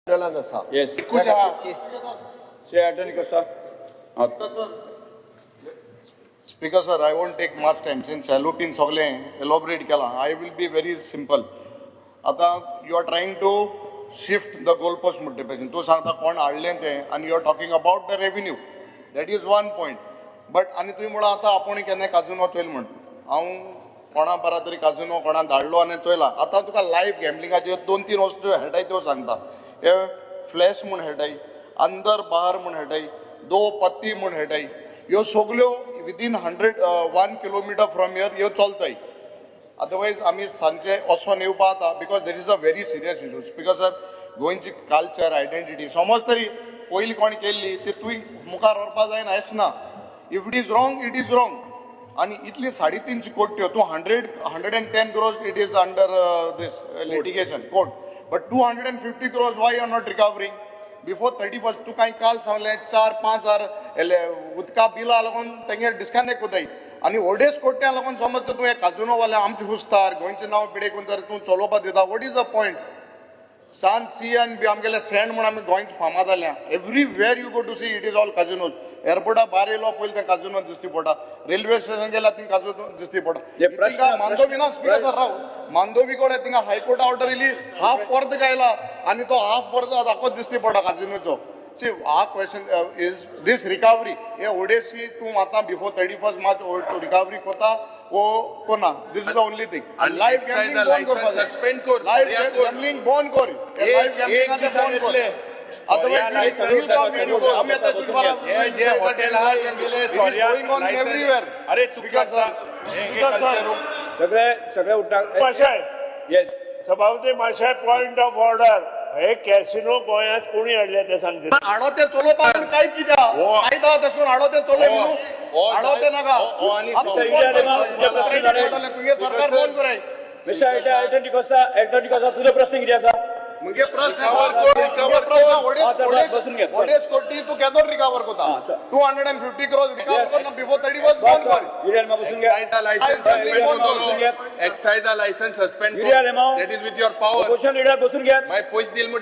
हॉटेलांत आसा. येस. त्या खातीर case Shri Antony Costa. Speaker sir, I won't take much time since एलओपीन सगळें एलोबरेट केलां. I will be very simple. आतां you are trying to shift the goal post म्हणटे भशेन तूं सांगता कोण हाडलें तें आनी you are talking about the revenue. That is one point, but आनी तुवें म्हळां आतां आपूण केन्ना काजिनो चोयल म्हण. हांव कोणा बरा तरी काजिनो कोणा धाडलो आनी चोयला. आतां तुका लायव्ह गॅमलिंगाच्यो दोन तीन वस्तू खेळटाय त्यो सांगता. हे फ्लॅश म्हूण खेळटाय, अंदर बाहर म्हूण खेळटाय, दो पत्ती म्हूण खेळटाय. ह्यो सगल्यो within 101 kilometer from here ह्यो चलताय. अदरवायज आमी सांजचे वचोन येवपा जाता because there is a very serious issue, Speaker sir. गोंयची कल्चर आयडेंटिटी समज तरी पयलीं कोण केल्ली ती तुवें मुखार व्हरपा जायना अशें ना. If it is wrong, it is wrong. आनी इतली 350 कोट्यो तूं 110 crores, it is under this litigation court, but 250 crores, why are not recovering before 31st? तूं कांय काल सांगलें 4-5 हजार उदका बिला लागून तेंगे डिस्कनेक्ट कोताय आनी अडेच कोट्यां लागून समज तर तूं हे काजिनो वाले आमचे हुस्तार गोंयचें नांव पिडेकून तर तूं चलोवपा दिता, what is the point? San C आनी बी आमगेले सँड म्हूण आमी गोंयत फामाद जाल्या. Everywhere you go to see, it is all casinos. एअरपोर्टा भायर येयलो पयलीं तें काजिनो दिश्टी पडटा. रेल्वे स्टेशन गेल्यार थिंग काजिनो दिश्टी पडटा. हे प्रश्न- मांडोवी ना, स्पीकर सर, राव. मांडोवी कडेन थिंगा हायकोर्टा ऑर्डर येयली, हाफ पर्द गायला आनी तो हाफ पर्द दाखोत दिश्टी पडटा काजिनोचो. See, our question is this recovery हे ओडेसी तूं आतां before 31 March recovery कोता वो कोना? This is the only thing. आनी लायव्ह excise gambling बंद license करपा. suspend कर, लायव्ह सोऱ्या कर. गॅम्बलिंग बंद कर. लायव्ह एक गॅम्बलिंग दिसान बंद कर. येतले. Otherwise आमी आतां तुजे बारा हे जे हॉटेल आहा तेंगेले सोऱ्या license- everywhere. अरे चुकला. सर. सगळे सगळे उठा. माशाय. येस. सभापती माशाय, पॉइंट ऑफ ऑर्डर. हे कॅसिनो गोंयांत कोणी हाडले ते सांगते. आडोते चलोवपा पूण कांयच कित्याक कांय तशें करून आडोते चलय म्हणून आडोते नाका. हो आनी तुजे प्रश्न जाले. तुगे सरकार बंद कराय. Mister Alton D'Costa, Alton D'Costa, तुजो प्रश्न कितें आसा? मुगे प्रश्न Recover कर, recover प्रश्न हा, तर बस, बसून घे. अडेच कोटी तूं केदोन रिकवर कोता? हा, चल. 250 crores recover कर ना बिफोर 31 बस. बंद कर. युरियल बसून घे. एक्सायजा लायसन्स सस्पेंड बसून घे. करो. एक्सायजा लायसन्स सस्पेंड युरिया लेमाव. That is with your power. Opposition leader, बसून घ्यात. मागीर पयशे दिल.